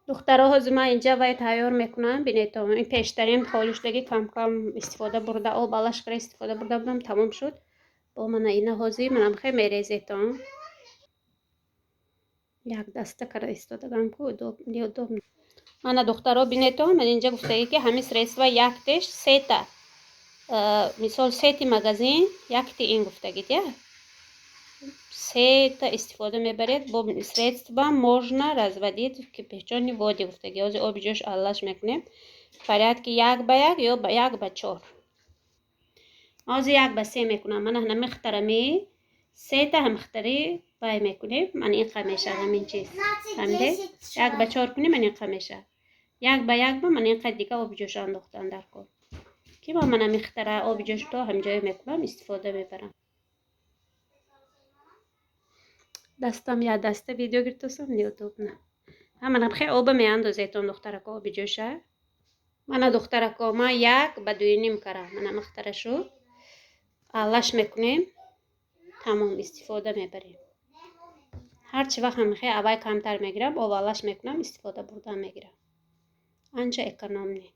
Духтаро, ҳозир ман инҷа вай тайёр мекунам. Бинед, ин пештарин холиштагӣ кам-кам истифода бурда, об алаш кара истифода бурда будам, тамом шуд. Бо мана ина ҳозир манам хе мерезетон. Як даста кара истодагам ку, неудобно. Мана, духтаро, бинетон, ман инҷа гуфтагӣ, ки ҳамин средства яктеш сета. Мисол, сети магазин якти ин гуфтагид, я сета истифода мебаред. Бо средства можно разводить в кипячёной воде гуфтагӣ. Ҳозир оби ҷӯш аллаш мекунем, порядки 1 ба 1 ё 1 ба 4. Ҳозир 1 ба 3 мекунам. Мана ҳамихтарами сета ҳамихтари вай мекунем, ман инқа мешавад ҳамин чиз, фаҳмидед? 1 ба 4 кунем, ман инқа мешавад. 1 ба 1 ба ман инқа дига оби ҷӯш андохтан дар кор, ки ман ҳамихтара оби ҷӯш то ҳамҷоя мекунам, истифода мебарам. Дастам як даста видео гирифтасам, неудобно. Ҳаманам хе оба меандозетон, духтарако, оби ҷӯша. Мана, духтарако, ман 1 ба 2.5 кара. Мана махтарашу аллаш мекунем, тамом, истифода мебарем. Ҳарчи вақт ҳамихе авай камтар мегирам, об аллаш мекунам, истифода бурдан мегирам. Анча экономный.